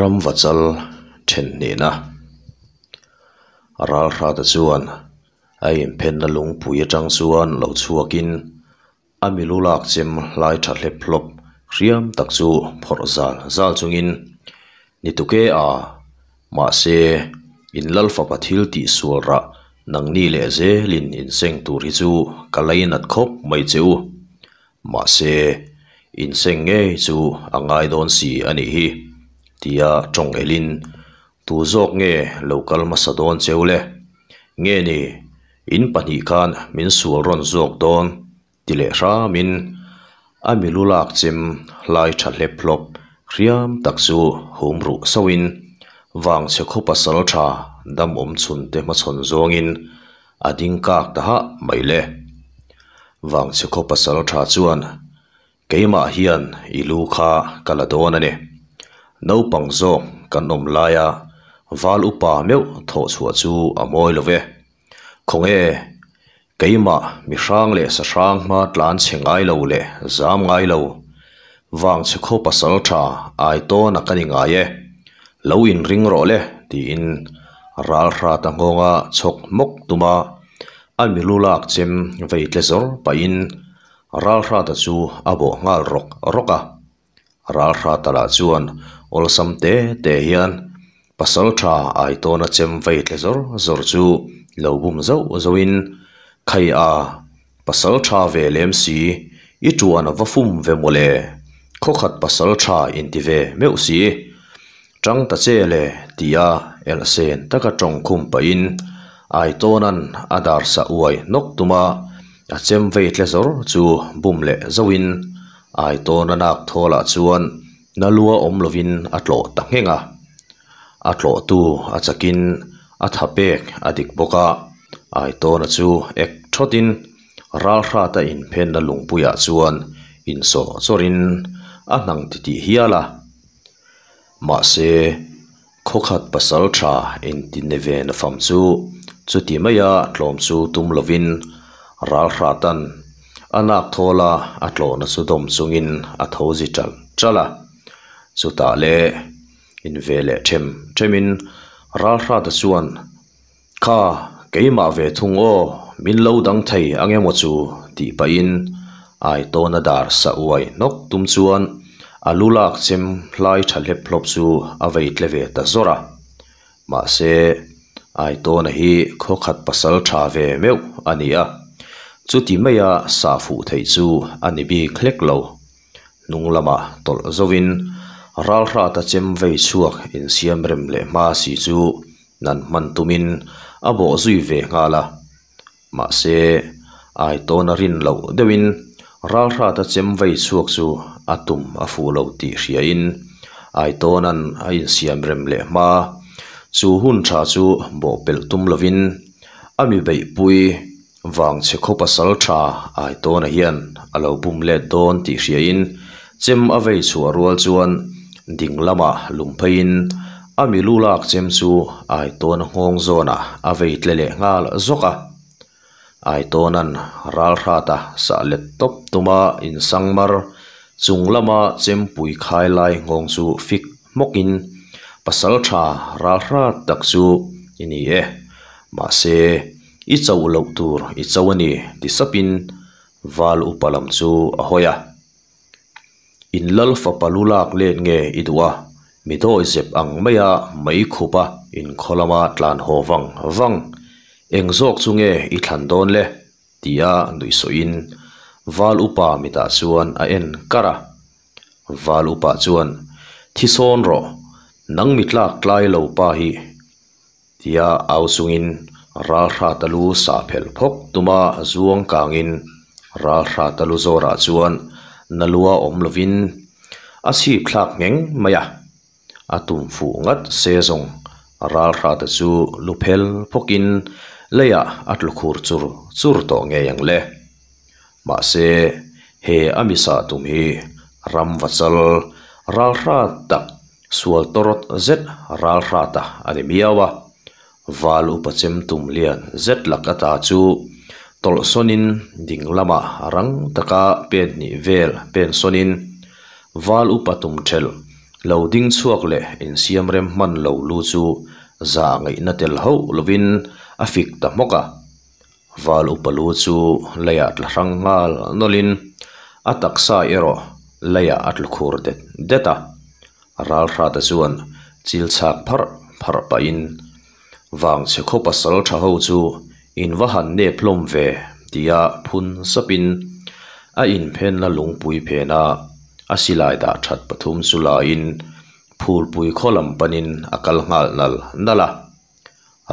Ramvachal then hnehna Ralhrata chuan a inphenna lungpui atang chuan lo chhuakin a milu lak chem hlai tha hlep hlawp hriam tak chu phawrh zal zal chungin ni tuke a mahse in lal fapa thil tih sual rah nangni leh zelin inseng tur hi chu ka lainat khawp mai che u. Mahse, inseng ngei chu a ngai dawn si a nih hi, tia tawng elin, Tu zawk nge lo kal hmasa dawn cheu le? Nge ni, in pahnih khan min sual rawn zawk dawn? ti leh hramin a milu lak chem hlai tha hlep hlawp hriam tak chu hum ruh sauhin vangchhe khaw pasal tha dam awm chhun te hmachhawn zawngin a ding kak ta hah mai le. Vangchhe khaw pasal tha chuan keimah hian i lu kha ka la dawn a ni. Naupang zawk kan awm laia val upa meuh thawh chhuah chu a mawi lo ve. Khawnge keimah mi hrang leh sa hrang hma tlan chhe ngai lo leh zam ngai lo vangchhe khaw pasal tha ai tawn a ka ni ngai e. Lo inring rawh le tiin ralhrat a nghawnga chhawk hmawk tuma a milu lak chem vei tle zawr pahin Ralhrata chu a bawh nghal rawk rawk a. Ralhrata lah chuan awlsam te te hian pasal tha ai tawna chem vei tle zawr zawr chu lo bum zauh zauhin, Khai a, pasal tha ve lem si, i tuan va fum ve mawle, khawkhat pasal tha inti ve meuh si. Tang ta che le tia elhsen taka tawng khum pahin Aitawna'n a dar sa uai hnawk tuma a chem vei tle zawr chu bum leh zauhin Aitawna nak thawlah chuan na lua awm lovin a tlawh ta ngheng a. A tlawhtu a chakin a tha pek a dik bawk a, Aitawna chu ek thawtin ralhrata inphenna lungpuiah chuan insawh chawrin a hnang titih hial a. Mahse, khawkhat pasal tha inti ne ve na fam chu chuti maia tlawm chu tum lovin ralhratan a nak thawl a, a tlawhna chu dawm chungin a tho zi ṭalh ṭalh a. Chutah le inve leh ṭhem ṭhemin ralhrata chuan Kha, keimah ve thung aw, min lo dang thei ang emaw chu tih pahin Aitawna dar sa uai hnawk tum chuan a lu lak chem hlai tha hlep hlawp chu a vei tle ve ta zawr a. Mahse, Aitawna hi khaw khat pasal tha ve meuh a ni a, chuti maia sah fuh theih chu a ni bik hlek lo. Hnung lamah tawlh zovin ralhrata chem vei chhuak insiam rem leh hma si chu Nan hman tumin a bawh zui ve nghal a, mahse Aitawn a rin loh deuhin ralhrata chem vei chhuak chu a tum a fuh lo tih hriain Aitawna'n a insiam rem leh hma. Chu hun tha chu bawh pelh tum lovin a mi beihpui vangchhe khaw pasal tha Aitawna hian a lo bum let dawn tih hriain chem a vei chhuah rual chuan ding lamah lum pheiin a mi lu lak chem chu Aitawna nghawng zawnah a vei tle leh nghal zawk a. Aitawna'n ralhrata sah let tawp tuma insangmar chung lama chempui khai lai nghawng chu fik hmawkin pasal tha ralhrat tak chu i ni e. Mahse. I cho loh tur i cho a ni ti sapin val upa lam chu a hawi a. In lal fapa lu lak let nge i duh a, mi dawi zep ang maia mei khup a inkhaw lama tlan haw vang vang. Eng zawk chu nge i thlan dawn le? tia nuih sawhin val upa mitah chuan a en kar a. Val upa chuan, Thi sawn rawh, nang mi tlak tlai lo pa hi. Tia au chungin ralhrata lu sah phelh phawk tuma zuang kangin ralhrata lu zawrah chuan na lua awm lovin a chhip thlak ngheng mai a. A tum fuh ngat se zawng ralhrata chu lu phel phawkin leiah a tlu khur chur chur tawh ngei ang le. Mahse he a mi sah tum hi ramvachal ralhrat tak Sual tawrawt zet ralhrata a ni miau a, val upa chem tum lian zet lak ata chu tawlh sawnin ding lamah rang taka pen hnih vel pen sawnin val upa tum thelh Lo ding chhuak leh insiam rem hman lo lu chu zah ngaihna tel hauh lovin a fik ta hmawk a. Val upa lu chu leiah tla hrang nghal nawlhin a taksa erawh leiah a tlu khur det det a. Ralhrata chuan chil chhak pharh pharh pahin Vangchhe khaw pasal tha ho chu in va han nep hlawm ve tia phun sapin a inphenna lungpui phena a silai dah that pathum chu laiin phulpui khaw lam panin a kal nghal nal nal a.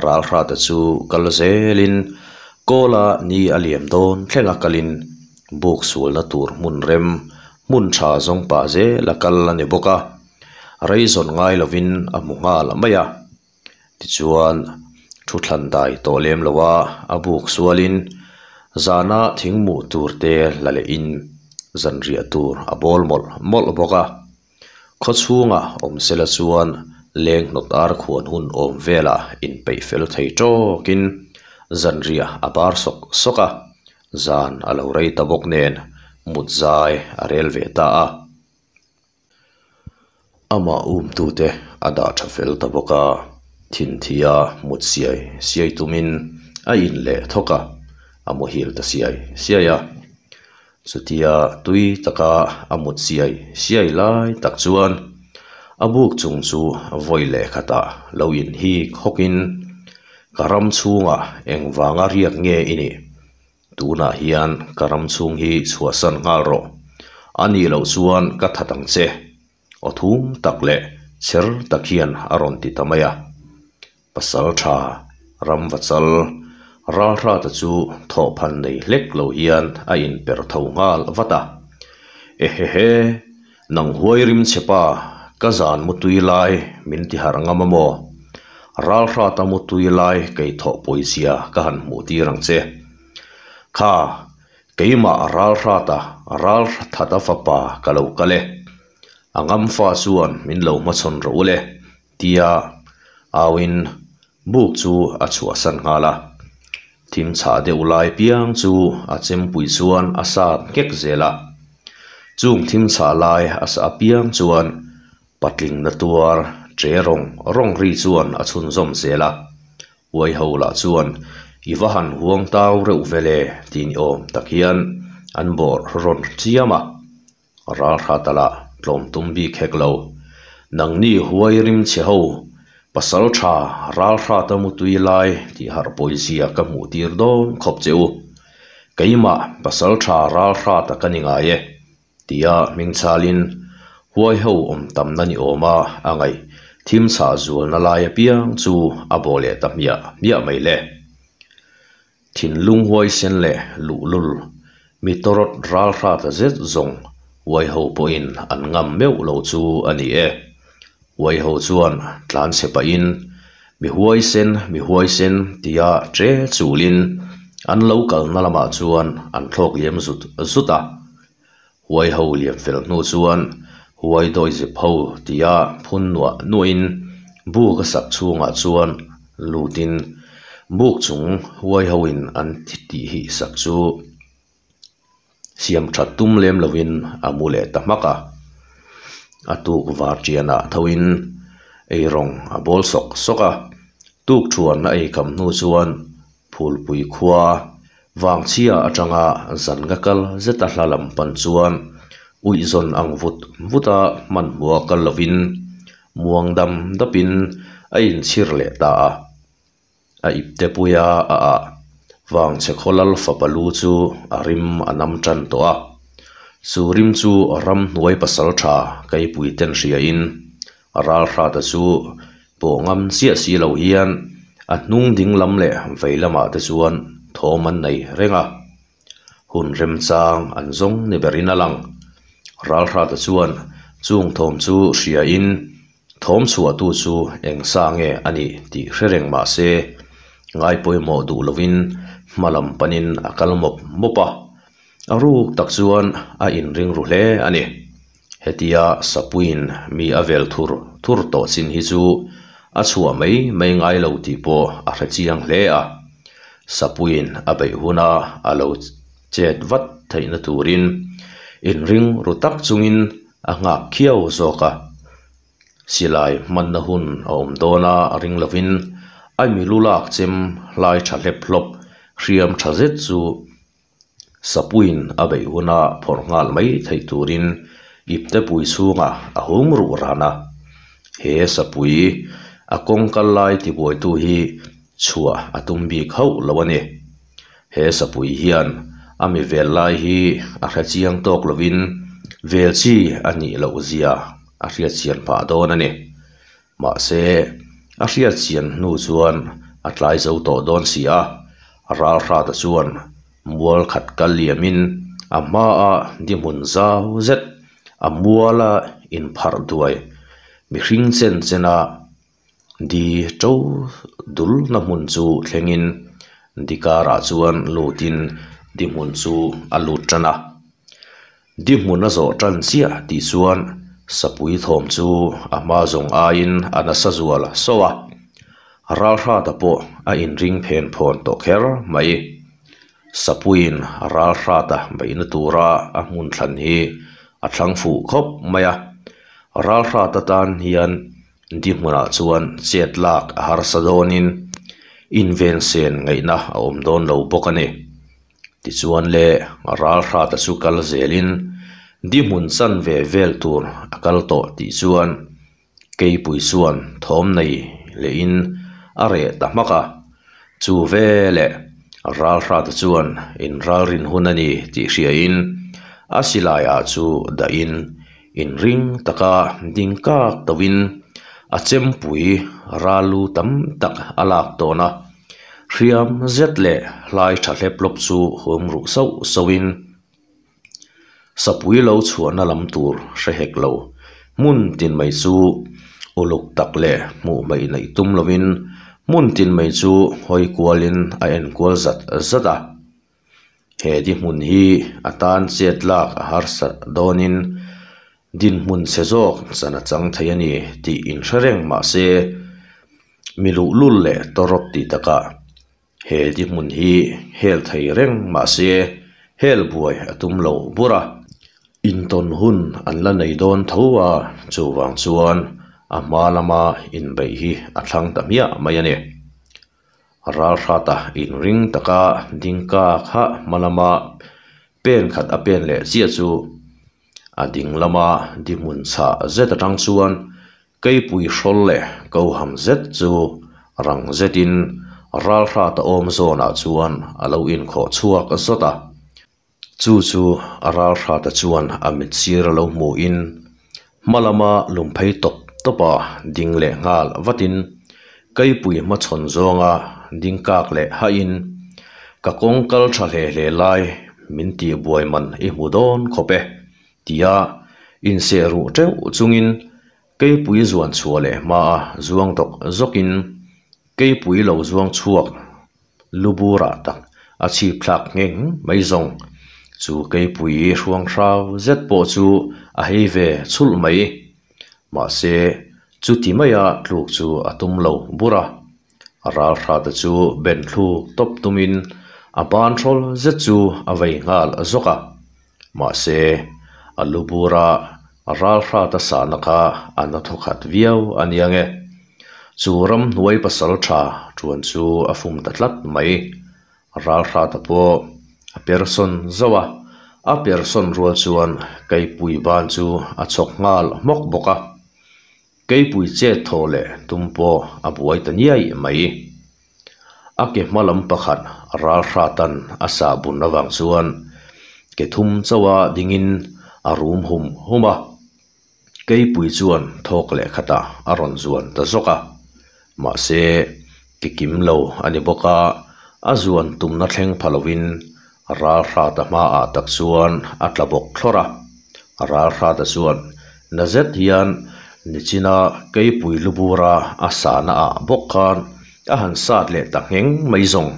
Ralhrata chu kal zelin kawla ni a liam dawn thlenga kalin buk sualna tur hmun rem hmun tha zawng pah zel a kal a ni bawk a, rei zawn ngai lovin a hmu nghal mai a. Tichuan, thu thlan dai tawh lem lo a, a buk sualin zana thing muh tur te la lehin zanriah tur a bawl mawlh mawlh bawk a. Khaw chhungah awm sela chuan leng hnawt ar khuan hun awm velah inpeih fel thei tawkin zanriah a bar sawk sawk a, zan a lo rei ta bawk nen mut zai a rel ve ta a. Amah umtute a dah tha fel ta bawk a, thinthia mut siai siai tumin a in leh thawk a, a muhil ta siai siai a. Chutia tui taka a mut siai siai lai tak chuan a buk chung chu vawi leh khatah lo inhik hawkin, Ka ram chhungah engvanga riak nge i nih? Tunah hian ka ram chhung hi chhuahsan nghal rawh. A nih loh chuan ka that ang che. Aw thum tak leh cher tak hian a rawn ti ta mai a. Pasal tha, ram va chal, ralhrata chu thawhphan nei hlek lo hian a inper tho nghal vat a. Ehehe, nang huai rim che pa, ka zan mutui lai min ti harh ngam a maw? Ralhrata mutui lai kei thawh pawizia ka han hmuh tir ang che. Kha, keimah ralhrata ralthata fapa ka lo kal e. A ngamfa chuan min lo hmachhawn rawh u le. Tia auin buk chu a chhuahsan nghal a. Thim chhah deuh lai piang chu a chempui chuan a sat nghek zel a. Chung thim chhah lai a sa apiang chuan patling na tuar che rawng rawng ri chuan a chhunzawm zel a. Uai ho lah chuan i va han huang tau reuh vele tih ni awm tak hian an bawr rawn chiam a. Ralhrata lah tlawm tum bik hek lo. Nangni huai rim chhe ho, pasal tha Ralhrata mutui lai tih harh pawizia ka hmuh tir dawn khawp che u. Keimah pasal tha Ralhrata ka ni ngai e, tia hming chhalin huai ho awm tamna ni awma a ngaih thim chhah zualna lai apiang chu a bawh leh ta hmiah hmiah mai le. Thinlung huaisen leh luhlul, mi tawrawt ralhrata zet zawng Uaiho pawhin an ngam meuh lo chu a ni e. Uaiho chuan tlan chhe pahin, Mi huaisen, mi huaisen tia che chulin an lo kalna lamah chuan an thlawk liam zut zut a. Huaiho liam fel hnu chuan huai dawizep ho tia phun nuah nuahin buk a sak chhungah chuan lutin buk chung huaihoin an tih hih sak chu siam that tum lem lovin a mu leh ta hmak a. A tuk var tianah thoin eirawng a bawl sawk sawk a, tuk thuan a eikham hnu chuan Phulpui khua Vangchhia atanga zan nga kal zeta hla lam pan chuan uihzawn ang vut vuta hmanhmawha kal lovin muang dam dapin a inchhir leh ta a. A ipte puia a ah Vangchhe khawlal fapa lu chu a rim a nam tan tawh a. Chu rim chu ramhnuai pasal tha Keipui ten hriain Ralhrata chu pawh ngam chiah si lo hian a hnung ding lam leh vei lamah te chuan thawm an nei reng a, hun remchang an zawng ni berin a lang. Ralhrata chuan chung thawm chu hriain thawm chhuahtu chu eng sa nge a nih tih hre reng mah se ngai pawimawh duh lovin hma lam panin a kal mawp mawp a, a ruk tak chuan a inring ru hle a ni. Hetia Sapuiin mi a vel thur thur tawh chin hi chu a chhuah mai mai ngai lo tih pawh a hre chiang hle a. Sapuiin a beih huna a lo chet vat theihna turin inring ru tak chungin a nghak khiau zawk a. Silai hmanna hun a awm dawn a ring lovin a mi lu lak chem hlai tha hlep hlawp hriam tha zet chu Sapuiin a beih huna phawrh nghal mai theih turin iptepui chhungah a hum ruh ran a. He sapui a kawng kal lai tibuaitu hi chhuah a tum bik hauh lo a ni. He sapui hian a mi vel lai hi a hre chiang tawk lovin vel chi a nih loh zia a hriat chian phah dawn a ni. Mahse, a hriat chian hnu chuan a tlai zo tawh dawn si a, Ralhrata chuan mual khat kal liamin a hmaa dihmun zau zet a muala inpharh duai mihring chen chena di to dulna hmun chu thlengin di karah chuan lutin dihmun chu a lut tan a. Di hmun a zawh tan chiah tih chuan sapui thawm chu a hma zawng aiin a nasa zual sauh a, Ralhrata pawh a inring phen phawn tawh kher mai. Sapuiin Ralhrata beihna tura a hmun thlan hi a thlang fuh khawp mai a, Ralhrata tan hian di hmunah chuan chet lak a harsa dawnin invensen ngaihna a awm dawn lo bawk a ni. Tichuan le Ralhrata chu kal zelin di hmun chan ve vel tur a kal tawh tih chuan Keipui chuan thawm nei lehin a reh ta hmak a. Chu veleh Ralhrata chuan inralrin hun a ni tih hriain a silaiah chu dahin inring taka ding kak toin a chempui ral lu tam tak a lak tawn a. Hriam zet leh hlai tha hlep lawp chu hum ruh sauh sauhin sapui lo chhuahna lam tur hre hek lo. Hmun tin mai chu uluk tak leh hmuh hmaih neih tum lovin hmun tin mai chu hawi kualin a enkual zat zat a. He di hmun hi a tan chet lak a harsat dawnin dinhmun chhe zawk chan a chang thei a ni tih inhre reng mah se mi luhlul leh tawrawt tih takah he di hmun hi hel thei reng mah se hel buai a tum lo bur a. Intawn hun an la nei dawn tho a, chuvang chuan a hma lama inbeih hi a thlang ta hmiah mai a ni. Ralhrata inring taka ding ka kha hma lama pen khat a pen leh chiah chu a ding lama dihmun chhah zet atang chuan keipui hrawl leh koham zet chu rang zetin Ralhrata awm zawnah chuan a lo inkhawh chhuak zawt a. Chu chu a Ralhrata chuan a mit sir a lo hmuhin hma lama lum phei tawp tawp a ding leh nghal vatin Keipui hmachhawn zawnga ding kak leh hahin ka kawng kal tha hle hle lai min tih buai man i hmu dawn khawp e tia inseh ruh teuh chungin Keipui zuan chhuah leh hmaa zuang dawk zawkin Keipui lo zuang chhuak lu burah tak a chhip thlak ngheng mai zawng. Chu keipui hruang hrau zet pawh chu a hei ve chhulh mai. Mahse, chuti maia tluk chu a tum lo bur a. Ralhrata chu ben thluk tawp tumin a ban hrawl zet chu a vei nghal zawk a. Mahse, a lu bura Ralhrata sahna kha a na thawkhat viau a nia nge. Chu ramhnuai pasal tha tuan chu a fum ta tlat mai. Ralhrata pawh a persawn zauh a, a persawn rual chuan Keipui ban chu a chhawk nghal hmawk bawk a. Keipui chet thaw leh tum pawh a buai ta niai mai. A ke hma lam pakhat Ralhratan a sah bun avang chuan ke thum chauha dingin a rum hum hum a. Keipui chuan thawk leh khatah a rawn zuan ta zawk a, mahse ke kim lo a ni bawk a, a zuan tumna thleng pha lovin Ralhrata hmaah tak chuan a tla bawk thlawrh a. Ralhrata chuan na zet hian nichina Keipui lubura a sahna ah bawk khan a han sat leh ta ngheng mai zawng.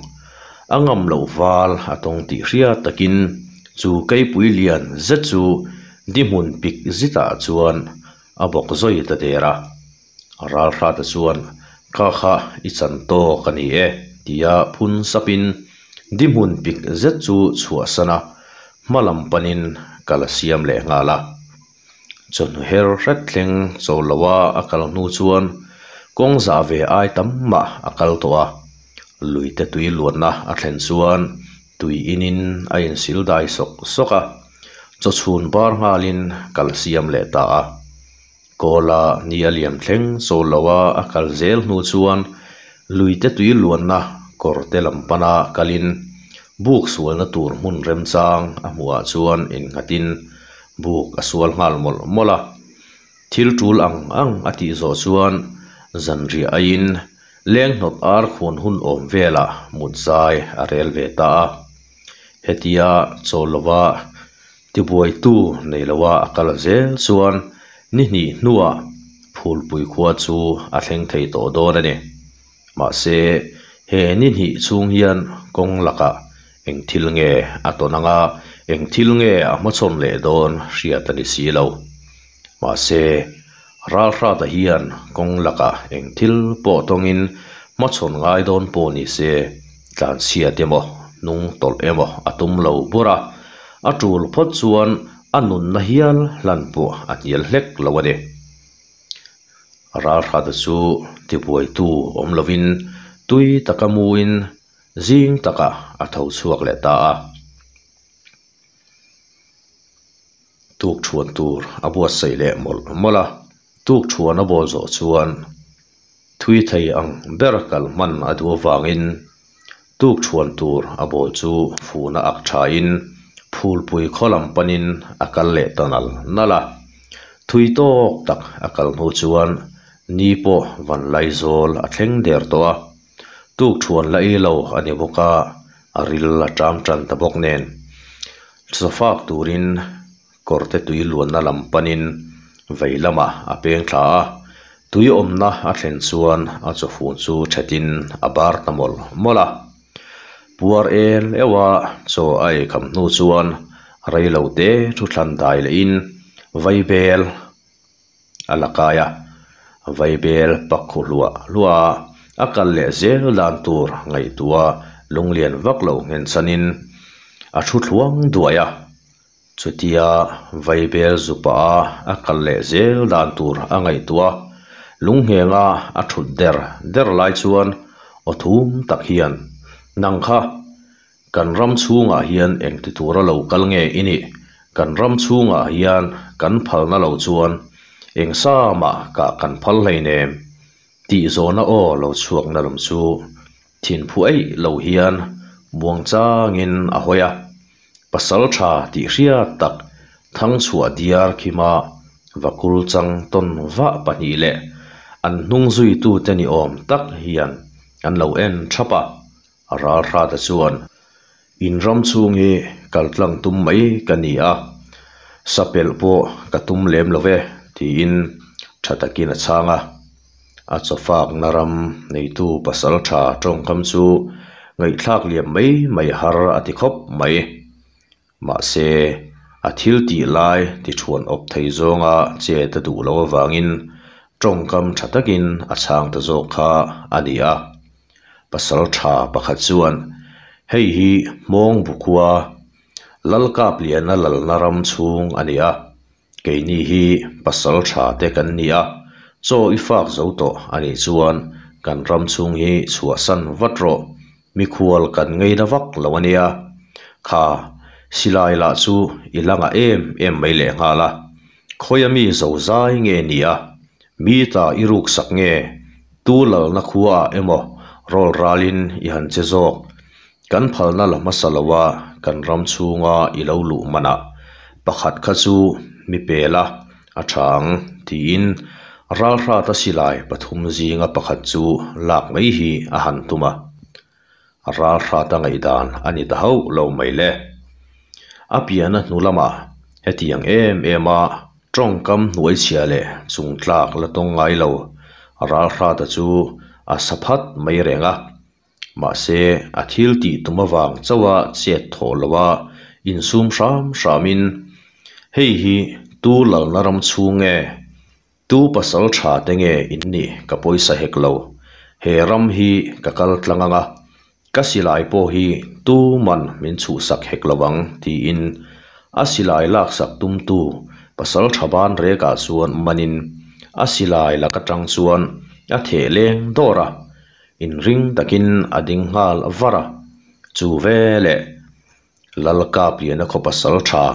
A ngam loh val a tawng tih hriat takin chu Keipui lian zet chu Di hmun pik zitah chuan a bawk zawi ta der a, Ralhrata chuan Ka kha i chan tawk a ni e tia phun sapin di hmun pik zet chu chhuahsan a, hma lam panin kal a siam leh nghal a. Chawhnu her hret thleng chawl loa a kal hnu chuan kawng zah ve ai tam mah a kal tawh a, luite tui luanna a thlen chuan tui inin a insil dai sawk sawk a, chawchhun bar nghalin kal siam leh ta a. Kawla ni a liam thleng chawl loa a kal zel hnu chuan luite tui luanna kawr te lam pana kalin buk sualna tur hmun remchang a hmuhah chuan innghatin buk a sual nghal mawlh mawlh a. Thil tul ang ang a tih zawh chuan zanriah aiin leng hnawt ar khuan hun awm velah mut zai a rel ve ta a. Hetia chawl lova tibuaitu nei loa a kal zel chuan ni hnih hnuah Phulpui khua chu a thleng thei tawh dawn a ni. Mahse, he ni hnih chhung hian kawng lakah eng thil nge a tawn anga eng thil nge a hmachhawn leh dawn hriat a ni si lo. Mahse, Ralhrata hian kawng lakah eng thil pawh tawngin hmachhawn ngai dawn pawh ni se, tlanchhiat emaw, hnung tawlh emaw a tum lo bur a, a tul phawt chuan a nunna hial hlan pawh a hnial hlek lo a ni. Ralhrata chu tibuaitu awm lovin tui taka muin zing takah a tho chhuak leh ta a. Tukṭhuan tur a buatsaih leh mawlh mawlh a, tukṭhuan a bawl zawh chuan thui thei ang ber kal hman a duh avangin tukṭhuan tur a bawl chu funa ak thain phulpui khaw lam panin a kal leh ta nal nal a. Thui tawk tak a kal hnu chuan ni pawh Vanlaizawl a thleng der tawh a, tukṭhuan la ei lo a ni bawk a, a ril a ṭam ṭan ta bawk nen chawfak turin kawrte tui luanna lam panin vei lamah a peng thla a, tui awmna a thlen chuan a chawfun chu ṭhetin a bar ta mawlh mawlh a. Puar el euha chaw a eikham hnu chuan reilo te thu thlan dai lehin vaibel a la kai a, vaibel pak khu hluah hluah a, a kal leh zel dan tur ngaihtuah lunglian vak lo nghen chanin a thu thluang duai a. Chutia vaibel zupa a a kal leh zel dan tur a ngaihtuah lungnghenga a thut der der lai chuan aw thum tak hian, Nang kha, kan ram chhungah hian engti tura lo kal nge i nih? Kan ram chhungah hian kan phalna lo chuan eng sa mah kah kan phal hleinem tih zawhna aw lo chhuakna lam chu thinphu eih lo hian muang changin a hawi a. Pasal tha tih hriat tak Thangchhuah diar khima vakul chang tawn vah pahnih leh an hnung zuitute ni awm tak hian an lo en thap a, Ralhrata chuan in ram chhung hi kal tlang tum mai ka ni a, sa pelh pawh ka tum lem lo ve tiin tha takin a chhang a. A chawfakna ram neitu pasal tha tawngkam chu ngaihthlak liam mai mai har a ti khawp mai. Mahse, a thil tih lai ti thuan awp thei zawnga chet a duh loh avangin tawngkam tha takin a chhang ta zawk kha a ni a. Pasal tha pakhat chuan, Hei hi Hmawngbu khua, Lalkapliana lalna ram chhung a ni a. Keini hi pasal tha te kan ni a, chaw i fak zo tawh a nih chuan kan ram chhung hi chhuahsan vat rawh, mikhual kan ngeina vak lo a nia. Kha, silai lah chu i la ngah em em mai lehnghal a, khawia mi zo zai nge ni a, mi ta i ruksak nge, tu lalna khuaah emaw rawl ralin i han che zawk, Kan phalna la hmasa lo a, kan ram chhunga i lo luh manah pakhat kha chu mi pel a, a tha ang, tiin Ralhrata silai pathum zinga pakhat chu lak mai hi a han tum a. Ralhrata ngaihdan a ni ta hauh lo mai le. A piana hnu lamah hetiang em em a tawngkam hnuaichhia leh chungtlak la tawng ngai lo Ralhrata chu a sa phat mai reng a. Mahse, a thil tih tum avang chauha chet thawh loha insum hram hramin, Hei hi tu lalna ram chhung nge? Tu pasal tha te nge in nih ka pawisa hek lo. He ram hi ka kal tlang ang a, ka silai pawh hi tu man min chhuhsak hek lo ang, tiin a silai laksak tumtu. Pasalṭha ban rekah chuan manin a silai lak aṭang chuan a theh leng dawr a, inring takin a ding nghal var a, chu veleh Lalkapliana khaw pasalṭha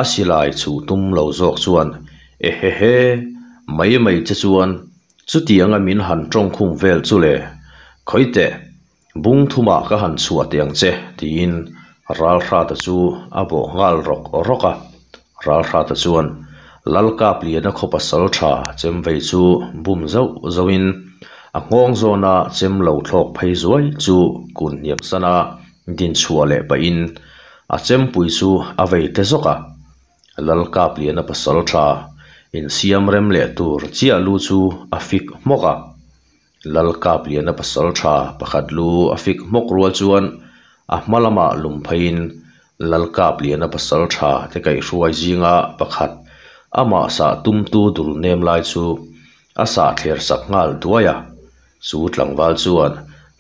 a silai chhuh tum lo zawk chuan Ehehe, mai mai che chuan chutianga min han ṭawngkhum vel chu le, khawiteh Bung thumah ka han chhuah teh ang che, tiin Ralhrata chu a bawh nghal rawk rawk a. Ralhrata chuan Lalkapliana khaw pasal tha chem vei chu bum zauh zauhin a nghawng zawna chem lo thlawk phei zuai chu kun hniam sana din chhuah leh pahin a chempui chu a vei te zawk a. Lalkapliana pasal tha insiam rem leh tur chiah lu chu a fik hmawk a. Lalkapliana pasal tha pakhat lu a fik hmawk rual chuan a hma lamah lum pheiin Lalkapliana pasal tha te kaihhruai zinga pakhat amah sah tumtu dul nem lai chu a sah thler sak nghal duai a. Chu tlangval chuan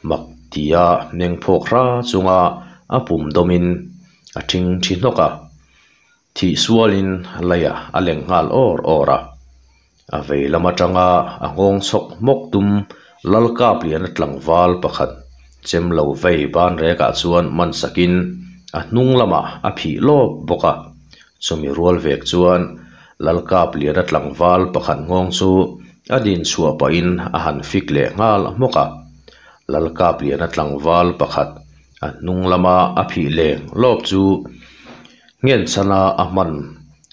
mak tia meng phawk hra chunga a pum dawmin a thing thi hnawk a. Thih sualin leiah a leng nghal awr awr a. A vei lam atanga a nghawng chhawk hmawk tum Lalkapliana tlangval pakhat chem lo vei ban rekah chuan man sakin a hnung lamah a phih lawp bawk a. Chumi rual vek chuan Lalkapliana tlangval pakhat nghawng chu a din chhuah pahin a han fik leh nghal hmawk a. Lalkapliana tlangval pakhat a hnung lama a phih leng lawp chu Nghen chhana a hman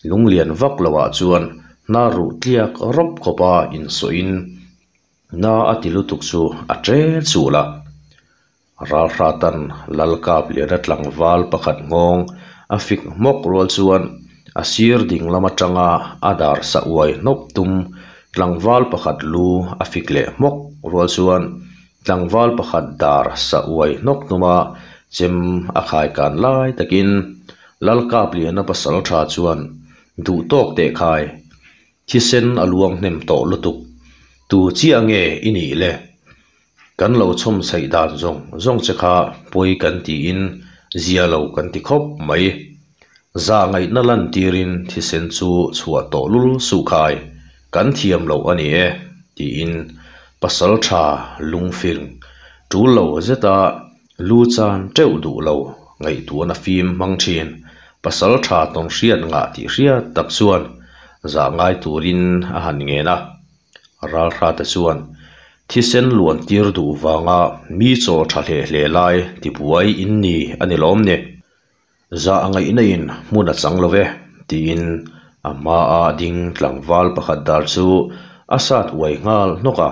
lunglian vak loah chuan hna ruh tliak rawp khawpa insawhin na a ti lutuk chu a ṭe chul a. Ralhratan Lalkapliana tlangval pakhat nghawng a fik hmawk rual chuan a sir ding lam aṭanga a dar sa uai hnawp tum tlangval pakhat lu a fik leh hmawk rual chuan tlangval pakhat dar sa uai hnawk hnuma chem a khai kan lai takin Lalkapliana pasal tha chuan duh tawk teh khai thisen a luang hnem tawh lutuk tu chiah nge i nih le? Kan lo chhawm chheih dan zawng zawng che kha pawi kan tiin zia lo kan ti khawp mai. Zah ngaihna lantirin thisen chu chhuah tawh lul suh khai kan thiam loh a ni e, tiin pasal tha lungfing tul lo zeta lu chan teuh duh lo ngaihtuahna fim hmang thin pasal tha tawn hriat ngah tih hriat tak chuan zah ngai turin a han ngen a. Ralhrate chuan thisen luan tir duh vanga mi chaw tha hle hle lai tibuai in ni a ni lawm ni. Zah ngaihna in hmun a chang lo ve, tiin a hmaa ding tlangval pakhat dar chu a sat uai nghal hnawk a.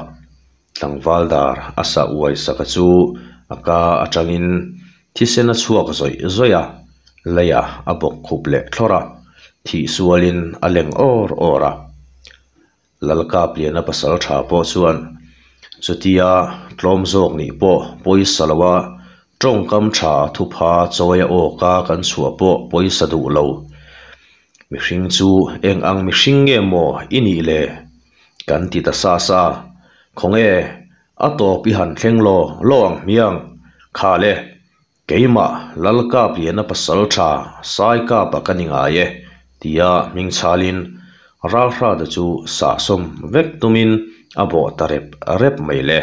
Tlangval dar a sah uai saka chu a ka atangin thisen a chhuak zawih zawih a, leiah a bawk khup leh thlawrh a, thih sualin a leng awr awr a. Lalkapliana pasal tha pawh chuan chutia tlawm zawk nih pawh pawisa lo a, tawngkam tha thupha chawia awka kan chhuah pawh pawisa duh lo. Mihring chu eng ang mihring nge maw i nih le? Kan ti ta sa sa. Khawnge a tawp i han thleng law law ang hmiang? Kha le, Keimah Lalkapliana pasal tha Saikapa ka ni ngai e, tia hming chhalin Ralhrata chu sahsawm vek tumin a bawh ta rep rep mai le.